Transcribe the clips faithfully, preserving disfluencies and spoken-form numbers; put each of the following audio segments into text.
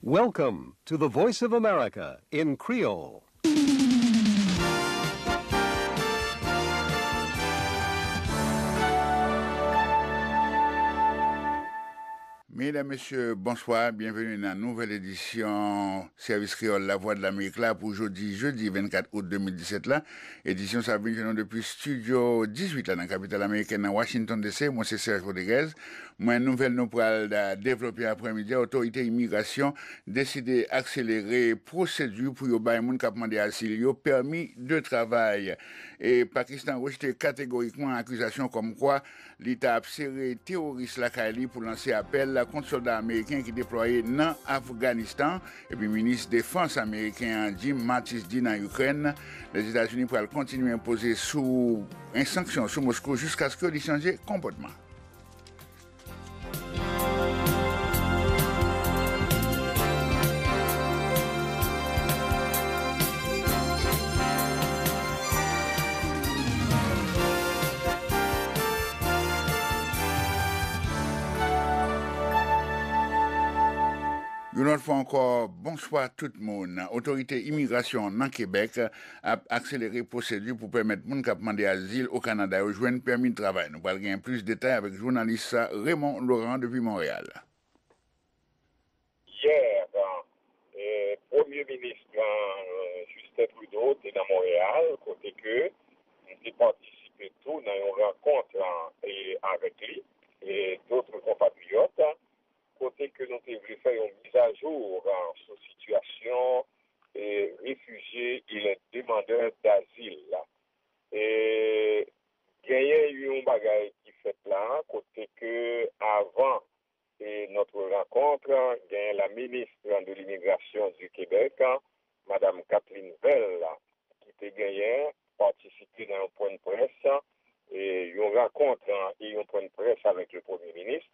Welcome to the Voice of America in Creole. Medam, mesye, bonswa. Byenveni nan nouvèl edisyon Sèvis Kreyòl Lavwadlamerik la pou jodi, jedi vennkat out de mil disèt la. Edisyon sa ap vin jwenn nou depi estidyo dizuit la nan kapital ameriken nan Washington D C. Mwen se Serge Rodriguez. Mwen, nouvèl nou pral da-, devlope aprèmidi a, otorite imigrasyon deside akselere pwosedi pou yo bay moun k ap mande azil yo pèmi de travay. E Pakistan rejte kategorikman akizasyon kòmkwa li ta ap sere teworis lakay li pou lanse apèl kont sòlda ameriken ki deplwaye nan Afganistan. Epi minis defans ameriken an, Jim Mattis, di nan Ikrèn, Lèzetazini pral kontinye enpoze sou, en sanksyon sou Moskou jiskaske li chanje konpòtman. Yon lòt fwa ankò, bonswa tout moun. Otorite imigrasyon nan Kebèk ap akselere pwosedi pou pèmèt moun k ap mande azil o Kanada yo jwenn pèmi travay. Nou pral gen plis detay avèk jounalis Raymond Laurent depi Monreyal. Yè, e, Premye Minis, e, Justin Trudeau te nan Monreyal, kote ke m te patisipe tou nan yon rankont, e, avèk li e dòt konpatriyòt, kote ke nou te vle fè yon mizajou, e, sou sitiyasyon, e, refijye e demandè dazil la. E genyen yon bagay ki fèt la, kote ke avan, e, notre rencontre, genyen la ministre de l'immigration du Québec, madam Kathleen Vell, ki te genyen patisipe nan yon pwen de près, e, yon rankont e yon pwen de près avèk le Premye Minis,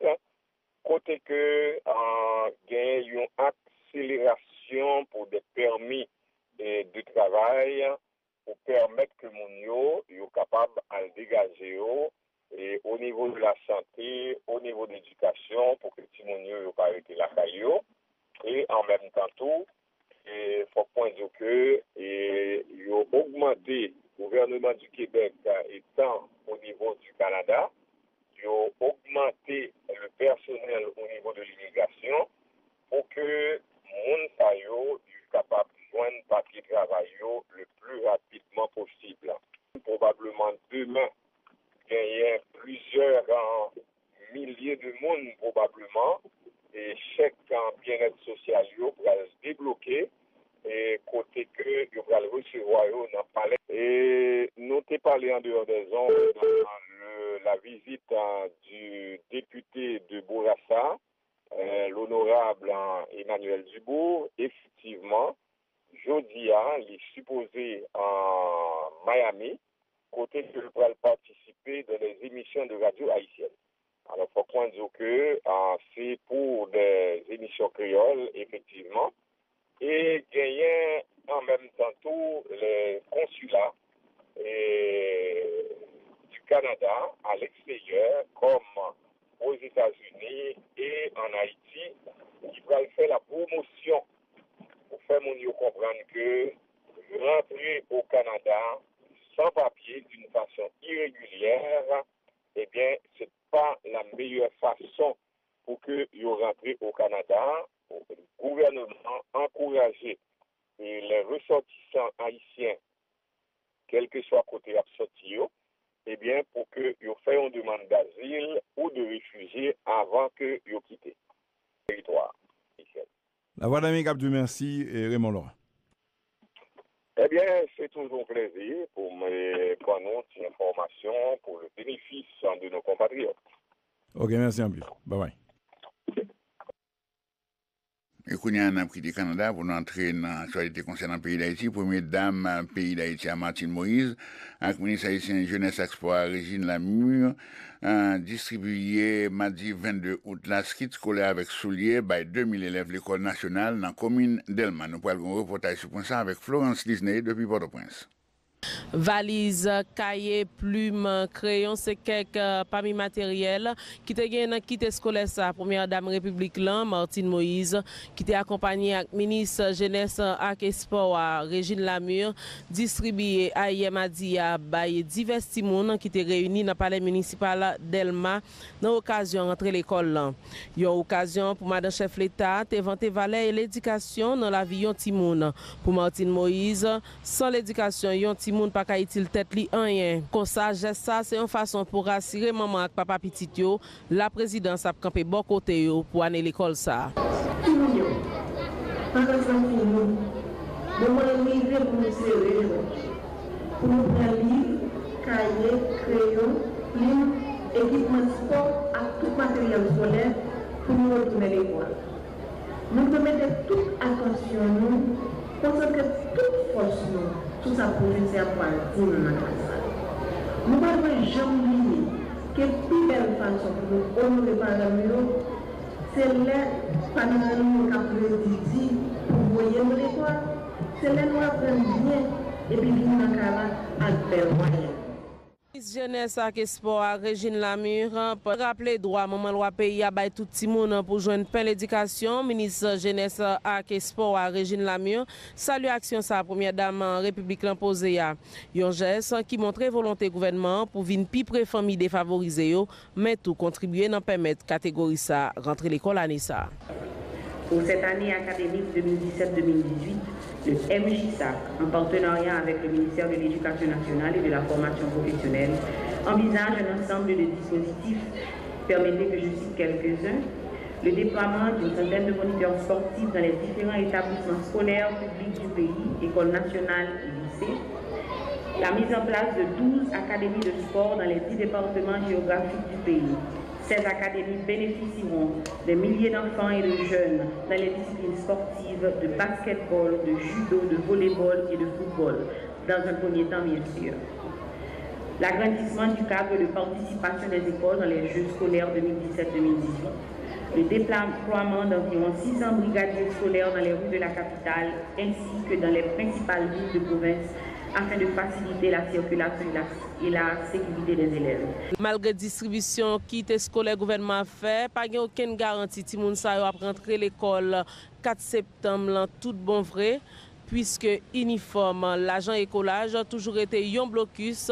kote ke, a, genyen yon akselerasyon pou de pèmi, e, de travay pou pèmèt ke moun yo, yo kapab al degaje yo, e o nivo de la sante, o nivo de ledikasyon, pou ke timoun yo, yo pa rete lakay yo. E an menm tan tou, e fòk mwen di w ke, e yo ogmante, gouvènman di Kebèk, e tan o nivo di Kanada, yo ogmante le pèsonèl o nivo de limigrasyon pou ke moun sa yo, yo kapab jwenn papye travay yo le pli rapidman posib. Pwobableman demen, genyen plizyè, e, milye de moun pwobableman, e chèk, e, byennèt sosyal yo pral debloke, e kote ke yo pral resevwa yo nan palè. E nou te pale an deyò dè zòn, e, la vizit, e, du député de Bourassa, e, l'honorable, e, Emmanuel Dubourg. Efektivman, jodi a, li sipoze, e, Miami, kote ke l pral patisipe dans les émissions de radio haïtienne. Alò, fòk mwen di w ke, a, se pou de emisyon kreyòl, efektivman. E genyen, an menm tan tou, le konsila, e, du Canada à l'extérieur, comme aux États-Unis et en Haïti, ki pral fè la pwomosyon pou fè moun yo konprann ke rantre o Kanada san papye, d'une façon irrégulière, ebyen, se pa la meyè fason pou ke yo rantre o Kanada. Gouvènman an ankouraje, e, les ressortissants haïtiens, kèlkeswa kote y ap sòti yo, ebyen, pou ke yo fè yon demann dazil ou de refijye avan ke yo kite teritwa ayisyen. Lavwadlamerik ap di w mèsi, e, Raymond Laurent. Ebyen, se toujou yon plezi pou mwen ban nou ti enfòmasyon pou le bénéfice de nos compatriotes. Ok, mèsi anpil. Babay. E kounye a, n ap kite Kanada pou nou antre nan aktyalite konsènan peyi Dayiti. Premye dam, e, peyi Dayiti a, Martine Moïse, ak minis ayisyen jenès ak spò a, Régine Lamure, e, distribiye madi vennde out la kit skolè avèk soulye bay de mil elèv lekòl nasyonal nan komin Dèlma. Nou pral gen yon repòtaj sou pwen sa avèk Florence Disney depi Pòtoprens. Valiz, kaye, plim, kreyon se kèk, eh, pami materyèl ki te gen nan kit eskolè sa Premyè Dam Repiblik lan, Martine Moïse, ki te akonpanye ak minis jenès ak espò a, Régine Lamure, distribiye ayè madi a bay divès timoun ki te reyini nan palè minisipal Dèlma nan okazyon rantre lekòl lan. Yon okazyon pou madan chèf Leta te vante valè ledikasyon nan lavi yon timoun. Pou Martine Moïse, san ledikasyon, yon timoun pa ka itil tèt li anyen. Konsa, jès sa se yon fason pou rasire manman ak papa pitit yo, laprezidans ap kanpe bò kote yo pou ane lekòl sa. Timoun yo, pa ka santi nou. Moman an rive pou nou sere jwèt yo, pou nou pran liv, kaye, kreyon, plim, ekipman spò ak tout materyèl eskolè pou nou retounen lekòl. Nou dwe mete tout atansyon nou, konsantre tout fòs nou sou sa pwofesè a pral di nou nan klas la. Nou pa dwe janm bliye ke pi bèl fason pou nou onore paran nou yo, se lè paran nou yo k ap redi di pou voye nou lekòl, se lè nou aprann byen epi vin nan kay la ak bèl mwayèn. Minis jenès ak espò a, Régine Lamure, raple dwa manman lwa peyi a bay tout timoun pou jwenn pen ledikasyon. Minis jenès ak espò a, Régine Lamure, salye aksyon sa Premyè Dam Repiblik lan poze a. Yon jès ki montre volonte gouvènman an pou vin pi pre fanmi defavorize yo, men tou kontribye nan pèmèt kategori sa rantre lekòl ane sa. Pour cette année académique deux mille dix-sept deux mille dix-huit, le M J S A C, en partenariat avec le ministère de l'Éducation nationale et de la formation professionnelle, envisage un ensemble de dispositifs. Permettez que je cite quelques-uns. Le déploiement d'une centaine de moniteurs sportifs dans les différents établissements scolaires publics du pays, écoles nationales et lycées. La mise en place de douze académies de sport dans les dix départements géographiques du pays. Ces académies bénéficieront des milliers d'enfants et de jeunes dans les disciplines sportives de basketball, de judo, de volleyball et de football, dans un premier temps, bien sûr. L'agrandissement du cadre de participation des écoles dans les Jeux scolaires deux mille dix-sept deux mille dix-huit, le déploiement d'environ six cents brigadiers scolaires dans les rues de la capitale ainsi que dans les principales villes de province afin de faciliter la circulation et la, et la sécurité des élèves. Malgre distribisyon kit eskolè gouvènman ap fè, pa gen okenn garanti timoun sa yo ap rantre lekòl kat septanm lan tout bon vre, puiske inifòm, lajan ekolaj toujou rete yon blokis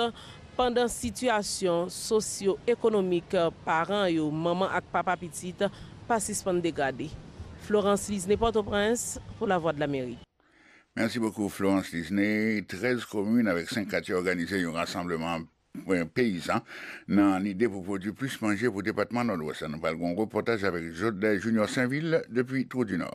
pandan sitiyasyon sosyo-ekonomik paran yo, manman ak papa pitit, pa sispann degrade. Florence Lisne, Pòtoprens, pou Lavwadlamerik. Merci beaucoup, Florence Lisne. Trèz komin avèk senk katye òganize yon rasanbleman peyizan nan lide pou pwodui plis manje pou depatman Nòdwès la. Nou pral gen yon repòtaj avèk Junior Sainvil depi Twou di Nò.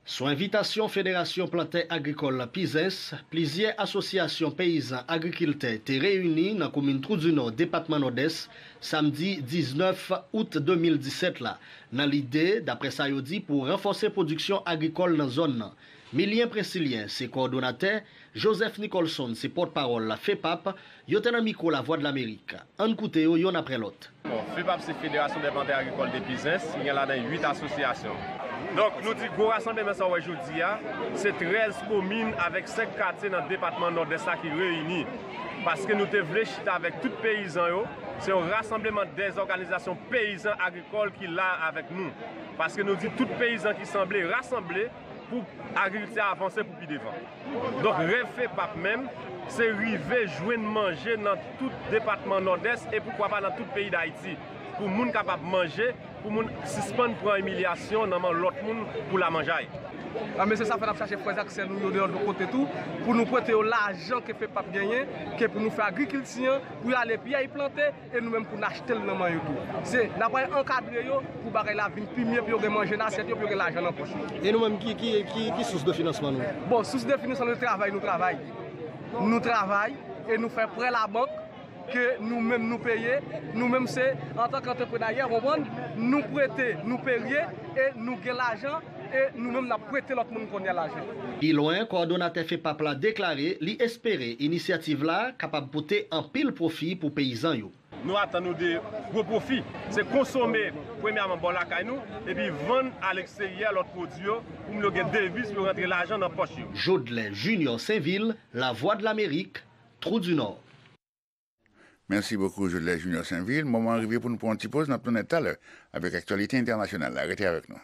Sou envitasyon Federasyon Plantè Agrikòl, Pizens, plizyè asosyasyon peyizan agrikiltè te reyini nan komin Twou di Nò, depatman Nòdès, samdi diznèf out de mil disèt la, nan lide, daprè sa yo di, pou ranfòse pwodiksyon agrikòl nan zòn nan. Milien Prensilien se kowòdonatè, Joseph Nicholson se pòtpawòl FEPAP, yo te nan mikwo Lavwadlamerik. Ann koute yo yonn aprè lòt. Bon, FEPAP se Fédération des Planteurs Agricoles de Pizens, ki gen ladan uit asosyasyon. Donk, nou di gwo rasanbleman sa w wè jodi a, se trèz komin avèk senk katye nan depatman Nòdès la ki reyini. Paske nou te vle chita avèk tout peyizan yo, se yon rasanbleman dè òganizasyon peyizan agrikòl ki la avèk nou. Paske nou di tout peyizan ki sanble, rasanble, pou agrikilti a avanse pou pi devan. Donk, rèv FEPAP menm, se rive jwenn manje nan tout depatman Nòdès e poukwa pa nan tout peyi Dayiti, pou moun kapab manje, pou moun sispann pran imilyasyon nan men lòt moun pou lamanjay. An, mesye, sa fè n ap chache frè ak sè nou yo de lòt kote tou, pou nou prete yo lajan ke FEPAP genyen, ke pou nou fè agrikilti an, pou y ale pyè y plante, e nou menm pou n achte l nan men yo tou. Se, n ap pral ankadre yo pou bagay la vin pi mye, pou yo gen manje nan asyèt yo, pou yo gen lajan nan pòch yo. E nou menm, ki, ki, ki, ki sous de finansman nou? Bon, sous de finansman nou, se travay nou travay. Nou travay e nou fè prè labank ke nou menm nou peye. Nou menm se, antanke antreprenayè, konprann, nou prete, nou perye e nou gen lajan e nou menm n ap prete lòt moun kounye a lajan. Pi lwen, kowòdonatè FEPAP la deklare li espere inisyativ la kapab pote anpil pwofi pou peyizan yo. Nou atann nou de gwo pwofi. Se konsome premyèman bò lakay nou, epi vann aleksteryè lòt pwodui yo, pou moun yo gen deviz pou yo rantre lajan nan pòch yo. Jodlè Junior Sainvil, Lavwadlamerik, Trou di Nò. Mèsi bokou, Jodlè Junior Sainvil. Moman an rive pou nou pran yon ti poz, n ap tounen talè avèk aktyalite entènasyonal la. Rete avèk nou.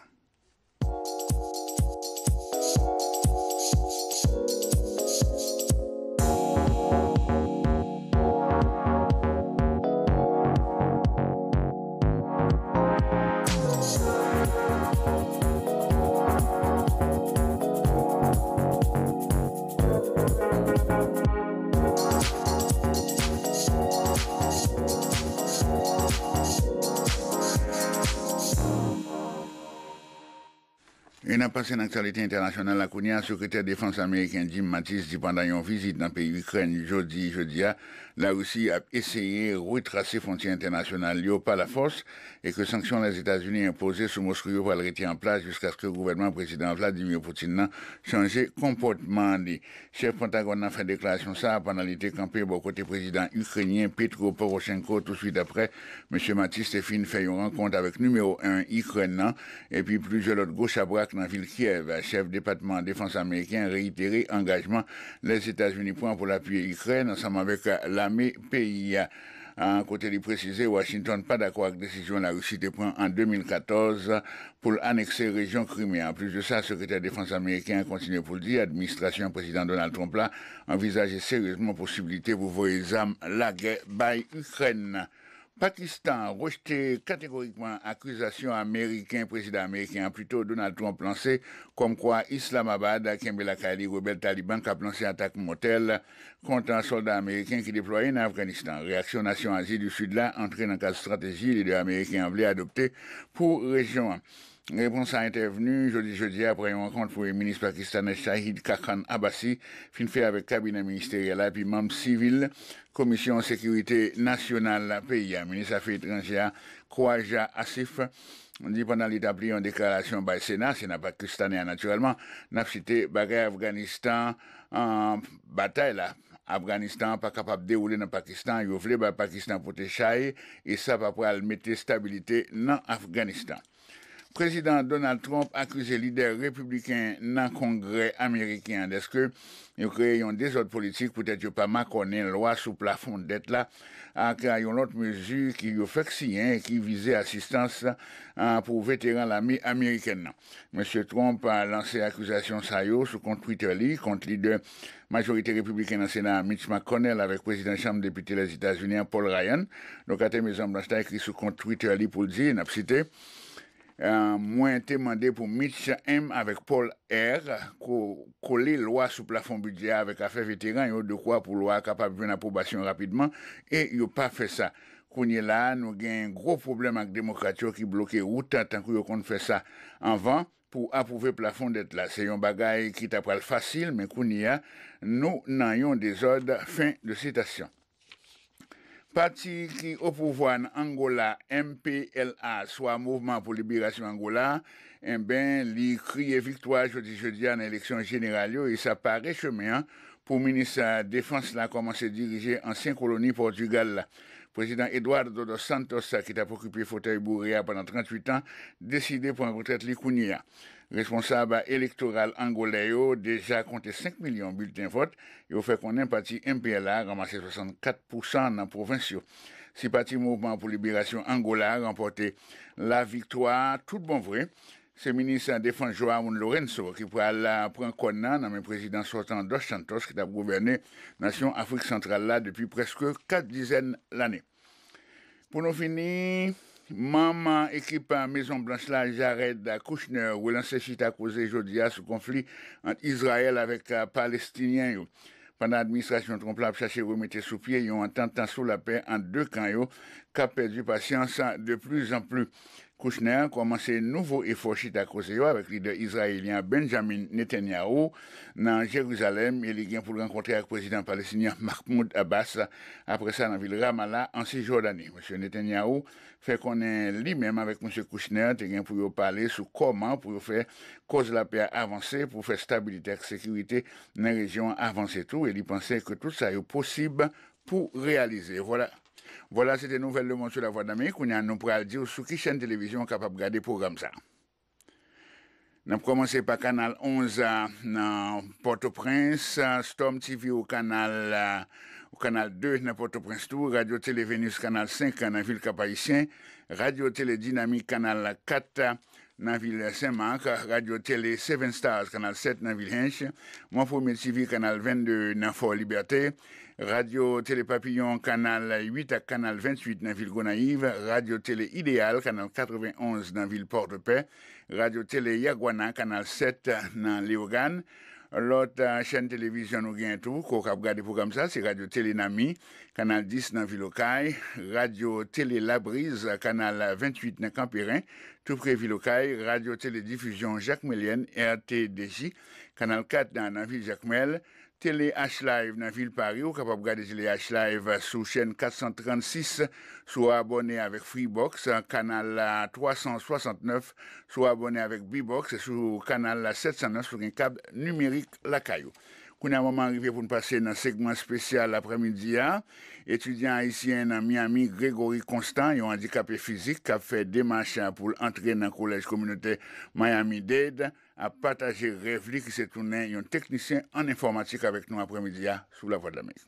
E n ap pase nan aktyalite entènasyonal la kounye a. Sekretè Defans ameriken Jim Mattis di pandan yon vizit nan peyi Ikrèn jodi, jodi a, Larisi ap eseye retrase fwontyè entènasyonal yo pa lafòs e ke sanksyon Lèzetazini enpoze sou Moskou yo pral rete an plas jiskaske gouvènman Prezidan Vladimir Putin nan chanje konpòtman li. Chèf Pentagòn nan fè deklarasyon sa a pandan li te kanpe bò kote prezidan ikrenyen Petro Poroshenko touswit apre mesye Mattis te fin fè yon rankont avèk nimewo en Ikrèn nan epi plizyè lòt gwo chabrak nan vil Kyèv. Chèf Depatman Defans ameriken an reyitere angajman Lèzetazini pran pou l apiye Ikrèn ansanm avèk lame peyi a. Kote li presize Washington pa dakò ak desizyon Larisi te pran an de mil katòz pou l anekse rejyon Krime a. Anplis de sa, Sekretè Defans ameriken an kontinye pou l di administrasyon Prezidan Donald Trump la anvizaje seryezman posiblite pou voye zam lagè bay Ikrèn. Pakistan rejte kategorikman akizasyon ameriken, prezidan ameriken an pito, Donald Trump, lanse kòmkwa Islamabad kenbe lakay li rebèl Taliban k ap lanse atak mòtèl kont sòlda ameriken ki deplwaye nan Afganistan. Reyaksyon nasyon Azi di Sid la antre nan kad estrateji lidè ameriken an vle adopte pou rejyon an. Repons sa entèvni jodi, jodi a, apre yon rankont premye minis pakistanè Shahid Khaqan Abbasi fin fè avèk kabinè ministeryèl la epi manm sivil Komisyon Sekirite Nasyonal peyi a. Minis afè etranjè a, Khwaja Asif, di pandan li t ap li yon deklarasyon bay Sena, Sena pakistanè a natirèlman, n ap site bagay Afganistan, an, batay la Afganistan pa kapab dewoule nan Pakistan, yo vle bay Pakistan pote chay, e sa pa pral mete stabilite nan Afganistan. Prezidan Donald Trump akize lidè repibliken nan Kongrè ameriken an dèske yo kreye yon dezòd politik poutèt yo pa makònen lwa sou plafon dèt la ak yon lòt mezi ki yo fèk siyen e ki vize asistans, a, pou veteran lame amerikèn nan. Mesye Trump, a, lanse akizasyon sa yo sou kont Twitter li kont lidè majorite repibliken nan Sena a, Mitch McConnell, avèk prezidan Chanm Depite Lèzetazini an, Paul Ryan. Lokatè Mezon Blanch la ekri sou kont Twitter li pou l di, n ap site, Mwen te mande pou Mitch M avèk Paul R ko-, kole lwa sou plafon bidjè a avèk afè veteran yo, dekwa pou lwa a kapab jwenn apwobasyon rapidman, e yo pa fè sa. Kounye la a, nou gen gwo pwoblèm ak Demokrat yo ki bloke wout, tankou yo konn fè sa anvan, pou apwouve plafon dèt la. Se yon bagay ki ta pral fasil, men kounye a, nou nan yon dezòd. Fen de sitasyon. Pati ki opouvwa nan Angola, M P L A, swa Mouvman pou Liberasyon Angola, enben, li kriye viktwa jodi, jodi a nan eleksyon jeneral yo, e sa pare chemen an pou minis, a, defans la kòmanse dirije ansyen koloni Pòtigal la. Prezidan Eduardo dos Santos, ki t ap okipe fotèy boure a pandan tranntuit an, deside pran retrèt li kounye a. Responsab elektoral angolè yo deja konte senk milyon bilten vòt. Yo fè konnen pati M P L A ranmase swasannkat pousan nan pwovens yo. Si pati Mouvman pou Liberasyon Angola ranpòte laviktwa tout bon vre, se minis defans João Lourenço ki pral pran kòn nan nan men prezidan sòtan Dos Santos ki t ap gouvène nasyon Afrik Santral la depi prèske kat dizèn lane. Pou nou fini, manm ekip Mezon Blanch la, Jared Kushner, relanse chita koze jodi a sou konfli ant Izrayèl avèk Palestinyen yo. Pandan administrasyon Trump la ap chache remete sou pye yon antant sou lapè ant de kan yo k ap pèdi pasyans de pli zan pli. Kushner kòmanse nouvo efò chita koze yo avèk lidè izrayelyen an Benjamin Netanyahu nan Jerizalèm, e li gen pou l rankontre ak prezidan palestinyen Mahmoud Abbas apre sa nan vil Ramallah an Sijòdani. Mesye Netanyahu fè konnen li menm avèk mesye Kushner te gen pou yo pale sou kòman pou yo fè kòz lapè a avanse, pou fè stabilite ak sekirite nan rejyon an avanse tou, e li panse ke tout sa yo posib pou reyalize. Vwala. Vwala, se te nouvèl lemonn sou Lavwadlamerik. Kounye a, nou pral di w sou ki chèn televizyon w kapab gade pwogram sa a. N ap kòmanse pa Kanal onz a nan Pòtoprens, Storm T V ou Kanal, ou Kanal de nan Pòtoprens tou, Radyo Tele Venus Kanal senk nan vil Kap Ayisyen, Radyo Tele Dinamik Kanal kat nan vil Senmak, Radyo Tele Seven Stars Kanal sèt nan vil Hench, Mon Premier T V Kanal vennde nan Fò Libète, Radyo Tele Papiyon Kanal uit ak Kanal venntuit nan vil Gonayiv, Radyo Tele Ideyal Kanal katrevenonz nan vil Pòdpè, Radyo Tele Yagwana Kanal sèt nan Leyogàn. Lòt, eh, chèn televizyon nou genyen tou, ke w kab gade pwogram sa, se Radyo Tele Nami, Kanal dis nan vil Okay, Radyo Tele Labriz, Kanal venntuit nan Kanperen, tou pre vil Okay, Radyo Tele Difizyon Jacques Melienne, R T D J, Kanal kat nan, nan vil Jakmèl, Tele H Live nan vil Pari, ou kapab gade Tele H Live sou chèn kat san trannsis, si w abòne avèk Freebox, kanal twa san swasantnèf, si w abòne avèk Bbox, sou kanal sèt san nèf, si w gen kab nimerik lakay ou. Kounye a, moman an rive pou n pase nan segman espesyal aprèmidi a. Etidyan ayisyen nan Miami, Gregory Constant, yon andikape fizik k ap fè demach pou l antre nan Kolèj Kominotè Miami-Dade, ap pataje rèv li ki se tounen yon teknisyen an enfòmatik avèk nou aprèmidi a sou Lavwadlamerik.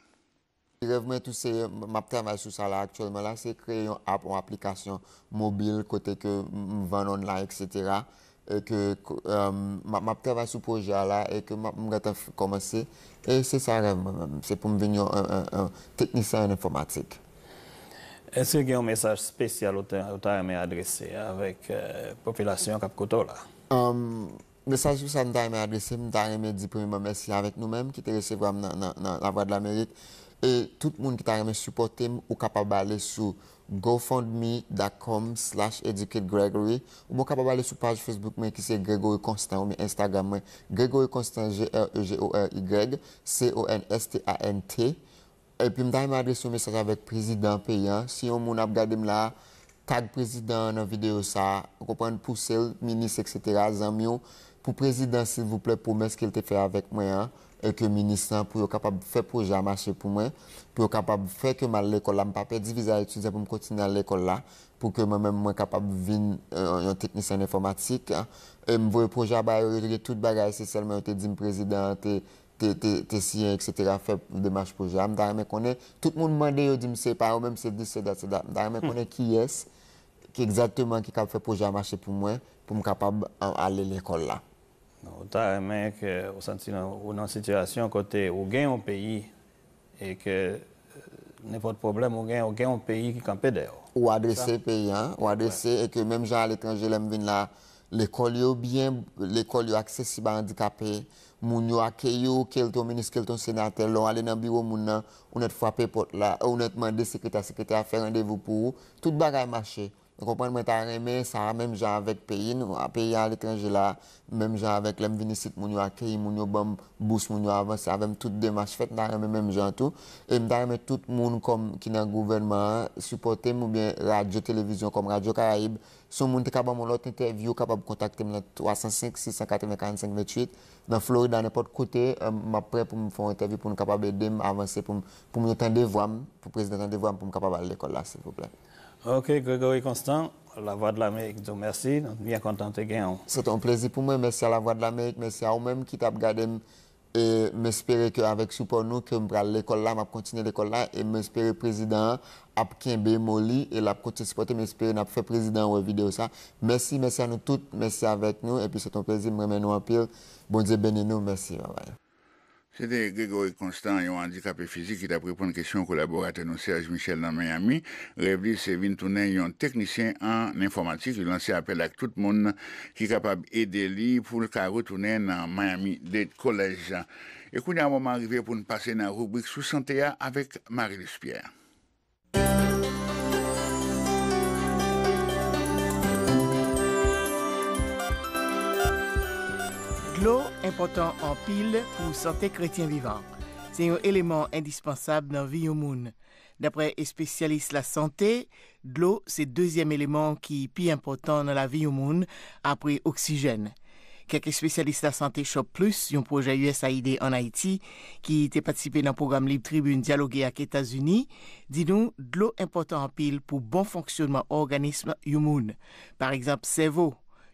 Rèv mwen tou se, m ap travay sou sa la aktyèlman la, se kreye yon app, yon aplikasyon mobil kote ke m, m vann online, et cetera. E ke, k-, èm, m ap, m ap travay sou pwojè a la e ke m ap, m gentan f-, kòmanse. E se sa rèv mwen menm, se pou m vin yon, yon, yon, yon teknisyen an enfòmatik. Èske gen yon mesaj espesyal ou ta, ou ta renmen adrese avèk, eh, popilasyon k ap koute w la? Èm, mesaj espesyal m ta renmen adrese, m ta renmen di premyèman mèsi avèk nou menm ki te resevwa m nan, nan, nan Lavwadlamerik. E tout moun ki ta renmen sipòte m, ou kapab ale sou gofundme dot com slash educate Gregory, oubyen ou kapab ale sou paj Facebook mwen ki se Gregory Constant, oubyen Instagram mwen, Gregory Constant, G R E G O R Y, C O N S T A N T. Epi m ta renmen adrese yon mesaj avèk prezidan peyi an. Si yon moun ap gade m la, tag prezidan an nan videyo sa a, ou konprann, pouse l, minis, et cetera, zanmi w, pou prezidan, silvouplè, pwomès ke l te fè avèk mwen an, e ke minis lan, pou yo kapab fè pwojè a mache pou mwen, pou yo kapab fè ke m al lekòl la, m pa pèdi viza etidyan pou m kontinye al lekòl la, pou ke mwen menm mwen kapab vin, eh, yon teknisyen enfòmatik. E m voye pwojè a ba yo, yo te gen tout bagay, se sèlman yo te di m prezidan an te, te, te, te siyen, et cetera, fè demach pwojè a. M ta renmen konnen, tout moun mande, yo di m se pa yo menm, se dis, se dat, se dat. M ta renmen konnen kiyès ki egzakteman ki kab fè pwojè a mache pou mwen, pou m kapab, eh, ale lekòl la. Ou ta renmen ke ou santi nan, ou nan sitiyasyon kote ou gen yon peyi e ke, eh, nenpòt pwoblèm ou gen, ou gen yon peyi ki kanpe dèyè w. Ou adrese peyi an, ou adrese, e ke menm jan aletranje, lè m vin la, lekòl yo byen, lekòl yo aksesib a andikape, moun yo akeyi w, ke l te yon minis, ke l te yon senatè, lè w ale nan biwo moun nan, ou nèt frape pòt la, ou nèt mande sekretè, sekretè a fè randevou pou ou, tout bagay mache. Ou konprann, mwen ta renmen sa, menm jan avèk peyi nou, a, peyi aletranje la, menm jan avèk lè m vin isit, moun yo akeyi, moun yo ban m bous, moun yo avanse avè m, tout demach fèt, m ta renmen menm jan tou. E m ta renmen tout moun kòm ki nan gouvènman an sipòte m, oubyen radyo, televizyon kòm Radyo Karayib. Si yon moun te ka ban m yon lòt entèvyou, ou kapab kontakte m nan twa san senk, sis san katreven, karannsenk venntuit. Nan Florida, nenpòt kote, eh, m ap prè pou m fè yon entèvyou pou nou kapab ede m avanse, pou m, pou moun yo tande vwa m, pou prezidan tande vwa m, pou m kapab al lekòl la, silvouplè. Ok, Gregory Constant, Lavwadlamerik di w mèsi. Nou byen kontan te genyen w. Se te yon plezi pou mwen. Mèsi a Lavwadlamerik, mèsi a ou menm ki t ap gade m. E m espere ke avèk sipò nou, ke m pral lekòl la, m ap kontinye lekòl la, e m espere prezidan an ap kenbe mo li, e l ap kontinye sipòte m, espere n ap fè prezidan an wè videyo sa. Mèsi, mèsi a nou tout, mèsi avèk nou, epi se te yon plezi, m renmen nou anpil. Bondye beni nou, mèsi, babay. Se te Gregory Constant, yon andikape fizik ki t ap reponn kesyon kolaboratè nou Serge Michel nan Miami. Rèv li se vin tounen yon teknisyen an enfòmatik. Li lanse apèl ak tout moun ki kapab ede li pou l ka retounen nan Miami-Dade College. E kounye a, moman an rive pou n pase nan ribrik sou sante a avèk Marie-Luce Pierre. Dlo enpòtan anpil pou sante kretyen vivan. Se yon eleman endispansab nan vi yon moun. Daprè espesyalis lasante, dlo se dezyèm eleman ki pi enpòtan nan lavi yon moun, apre oksijèn. Kèk espesyalis lasante Shop Plus, yon pwojè U S A I D ann Ayiti, ki te patisipe nan pwogram Lib Tribin Dyaloge ak Etazini, di nou dlo enpòtan anpil pou bon fonksyonman òganis yon moun. Pa egzanp, sèvo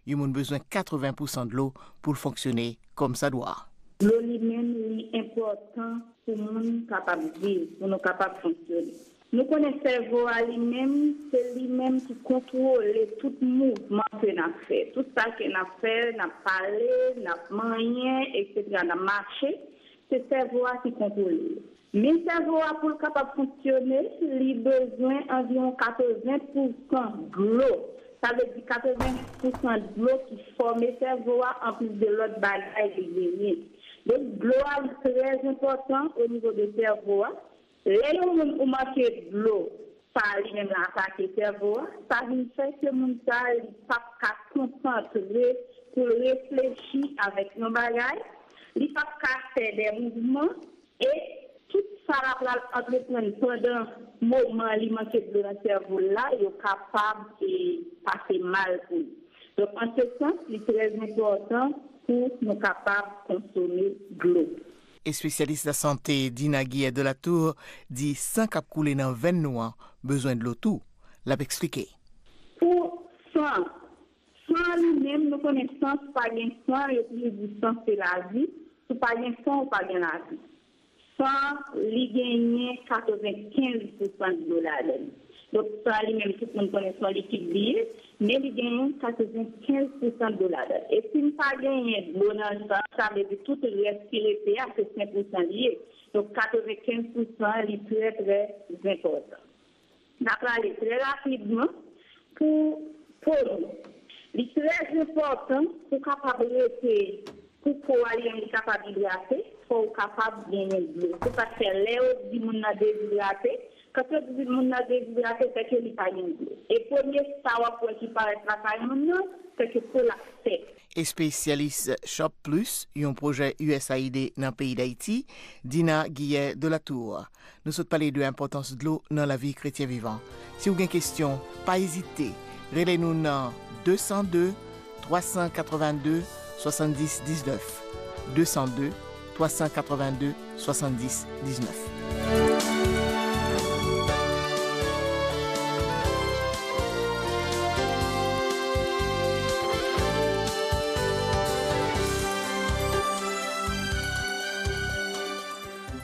yon moun bezwen katreven pousan dlo pou l fonksyone kòmsadwa. Dlo li menm, li enpòtan pou moun kapab viv, pou nou kapab fonksyone. Nou konnen sèvo a li menm, se li menm ki kontwole tout mouvman ke n ap fè. Tout sa ke n ap fè, n ap pale, n ap manyen, etsetera, n ap mache, se sèvo a ki kontwole l. Men sèvo a, pou l kapab fonksyone, li bezwen anviwon katreven pousan dlo. Sa vle di katreven pousan dlo ki fòme sèvo a, anplis de lòt bagay li genyen. Donk, dlo a li trè enpòtan o nivo de sèvo a. Lè yon moun ou manke dlo, pa li menm l atake sèvo a, sa vin fè ke moun sa a li p ap ka konsantre pou l reflechi avèk yon bagay, li p ap ka fè de mouvman, e tout sa l ap pral antreprann pandan moman li manke dlo nan sèvo l la, yo kapab, e, pase mal pou li. Donk, an se sans, li trè enpòtan pou nou kapab konsome dlo. Espesyalis lasante Dina Guillet de la Tour di san k ap koule nan venn nou an bezwen dlo tou. L ap eksplike. Pou san, san li menm, nou konnen san, si w pa gen san, yo toujou di san se lavi. Si w pa gen san, ou pa gen lavi. San, li genyen katrevenkenz pousan dlo ladan l. Donk, san li menm, tout moun konnen se yon likid li ye, men li genyen katrevenkenz pousan dlo ladan l. E si n pa genyen dlo nan san, sa vle di tout rès ki rete a, se senk pousan li ye. Donk, katrevenkenz pousan li trè, trè enpòtan. N a prale trè rapidman pou po nou. Li trè enpòtan pou kapab rete, pou po a li menm li kapab idrate, fò w kapab genyen dlo. Se sa k fè lè yo di moun nan dezidrate, kanpe di moun nan dezidrate, se ke li pa gen dlo. E premye sa w ap wè ki parèt lakay moun nan, se ke po l ap sèk. Espesyalis Shop Plus, yon pwojè U S A I D nan peyi Dayiti, Dina Guillet de la Tour. Nou sot pale de enpòtans dlo nan lavi kretyen vivan. Si w gen kesyon, pa ezite, rele nou nan de san de, twa san katrevenndez, swasanndis diznèf, de san de, twa san katrevenndez, swasanndis diznèf.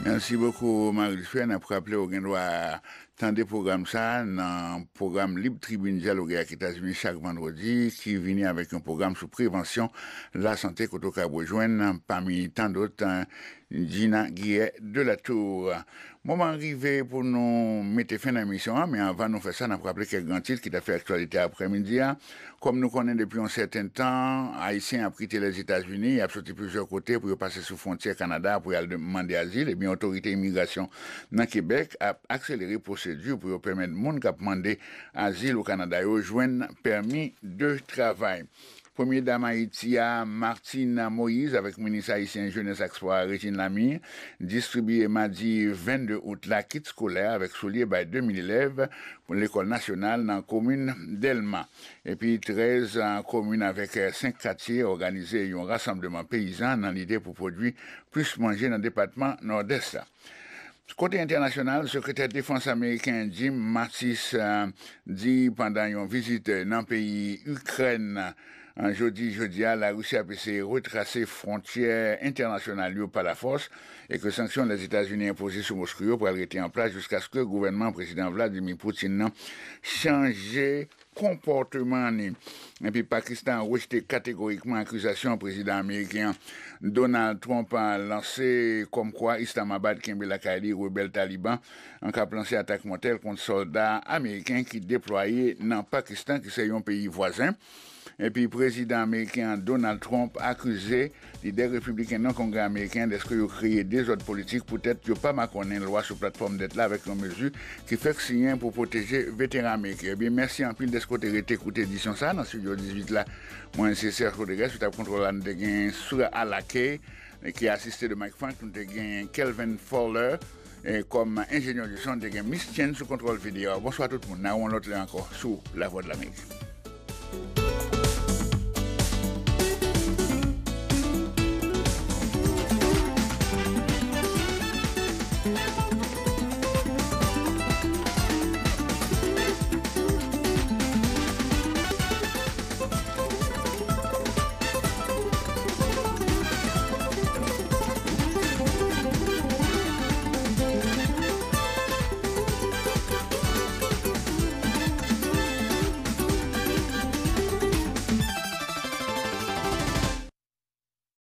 Mèsi bokou, Marie Luce Pierre. N ap raple w gen dwa tande pwogram sa a nan pwogram Lib Tribin Dyaloge ak Etazini chak vandredi, ki vini avèk yon pwogram sou prevansyon lasante, kote w ka rejwenn, pami tan dòt, Dina Guillet de la Tour. Moman an rive pou nou mete fen nan emisyon an, men anvan nou fè sa, n ap raple kèk gran tit ki t ap fè aktyalite aprèmidi a. Kòm nou konnen depi yon sèten tan, Ayisyen ap kite Lèzetazini, y ap soti plizyè kote pou yo pase sou fwontyè Kanada pou y al de-, mande azil. Ebyen, otorite imigrasyon nan Kebèk ap akselere pwosedi pou yo pèmèt moun k ap mande azil o Kanada yo jwenn pèmi de travay. Premye dam Ayiti a, Martine Moïse, avèk minis ayisyen jenès ak spò a, Régine Lamy, distribiye madi vennde out la kit eskolè avèk soulye bay de mil elèv lekòl nasyonal nan komin Dèlma. Epi trèz komin avèk senk katye òganize yon rasanbleman peyizan nan lide pou pwodui plis manje nan depatman Nòdès la. Kote entènasyonal, sekretè defans ameriken Jim Mattis, eh, di pandan yon vizit nan peyi Ikrèn, eh, jodi, jodi a, Larisi ap eseye retrase fwontyè entènasyonal yo pa lafòs e ke sanksyon Lèzetazini enpoze sou Moskou yo pral rete an plas jiskaske gouvènman prezidan Vladimir Putin nan chanje konpòteman li. Epi Pakistan rejte kategorikman akizasyon prezidan ameriken an Donald Trump a lanse kòmkwa Islamabad kenbe lakay li rebèl Taliban an k ap lanse atak mòtèl kont sòlda ameriken ki deplwaye nan Pakistan, ki se yon peyi vwazen. Epi prezidan ameriken an Donald Trump akize lidè repibliken nan Kongrè ameriken dèske yo kreye dezòd politik poutèt yo pa makonnen lwa sou platfòm dèt la avèk yon mezi ki fèk siyen pou pwoteje veteran ameriken. Ebyen, mèsi anpil dèske w te rete koute edisyon sa a nan estidyo dizuit la. Mwen, se Serge Rodriguez, sou tab kontwòl la, nou te gen Sura Alake, ki asiste de Mike Frank, nou te gen Kelvin Fowler, e kòm enjenyè di son, nou te gen Miss Chen sou kontwòl videyo a. Bonswa tout moun, n a wè w yon lòt lè ankò sou Lavwadlamerik.